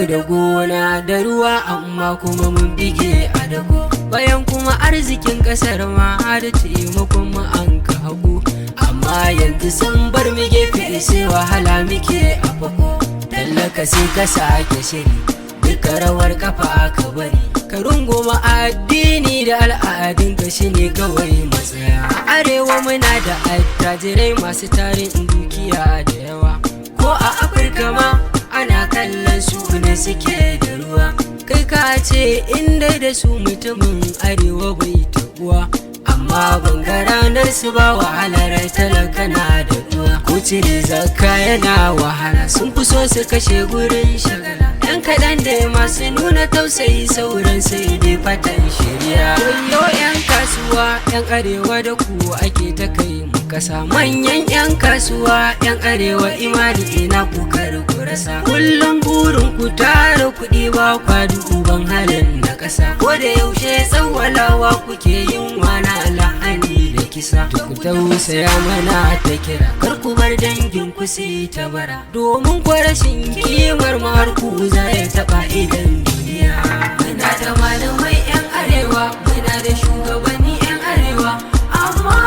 Mu da gona da ruwa, amma kuma mun bige a dako. Bayan kuma arzikin kasar ma da taimakon mu an ka hagu, amma yanzu sun bar mu gefe, sai wahala muke a fako. Tallaka, sai ka sake shiri, duka rawar kafa aka bari. Ka runguma addini da al'adun ka, shine kawai matsaya. A arewa muna da attajirai masu tarin dukiya da yawa, ko a Afirka ma ana kallon su ne suke da ruwa. Kai ka ce inda da su mutumin arewa bai tabuwa, amma ban ga ranar su ba. Wahalar talaka na da ruwa, ko cire zakka yana wahala. Sun fi so su kashe gurin shagala. Yan kaɗan da masu nuna tausayi, sauran sai dai fatan shirya. Wayo yan kasuwa, yan arewa, da ku ake ta kai mu kasa. Manyan yan kasuwa, yan arewa, imani ina ku, kar ku rasa. Kullum burin ku tara kuɗi, ba kwa duban halin na ƙasa. Ko da yaushe tsawalawa kuke yin wana lahani da kisa. To ku tausaya mana ta kira, kar ku bar dangin ku sai ta bara, domin kwa rashin kimar mu har ku za ya taɓa idan duniya. Muna da malamai yan arewa, muna da shugabanni yan arewa, amma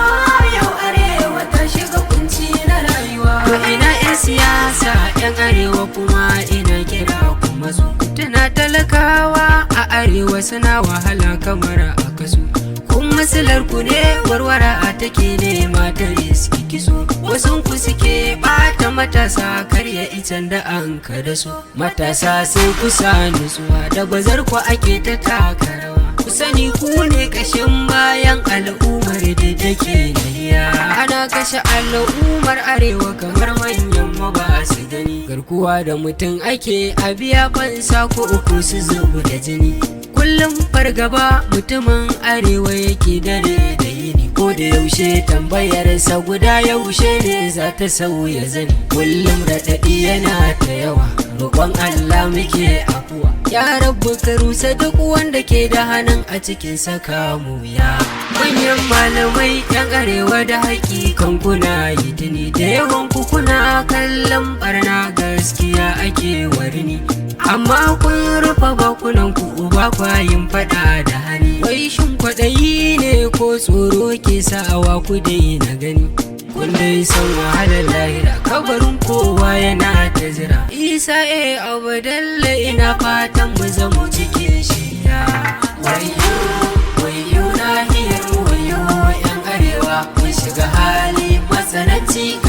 yau arewa ta shiga kunci na rayuwa. To ina yan siyasa yan arewa, kuma ina kira ku mazo. Tana talakawa a arewa suna wahala kamar a kasu. Kun matsalar ku ne warware a take nema ta riski kiso. Wasun ku suke bata matasa, karya icen da an kada su. Matasa, sai ku sa nutsuwa, da bazar ku ake ta taka rawa. Ku sani ku ne kashin bayan al'ummar da take nahiya. Ana kashe al'ummar arewa kamar manyan mu ba su gani. Garkuwa da mutum ake a biya fansa, ko uku su zubu da jini. Kullum fargaba mutumin arewa yake dare da yini, ko da yaushe tambayarsa guda: yaushe ne za ta sauya zani? Kullum raɗaɗi yana ta yawa, roƙon Allah muke afuwa. Ya Rabu, ka rusa duk wanda ke da hannun a cikin saka mu. Ya manyan malamai yan arewa, da hakikan kuna yi tuni, da yawan ku kuna kallon barna, gaskiya ake warini, amma kun rufe bakunan ku, uba kwayin fada da hani. Wai shin kwaɗayi ne ko tsoro ke sawa ku daina gani? Kun dai san wahalar lahira, kabarin kowa yana ta jira. Isa e Abdalla, ina fatan mu zamo cikin shirya. Wayo, wayo nahiyar mu, wayo yan arewa, mun shiga hali matsananci.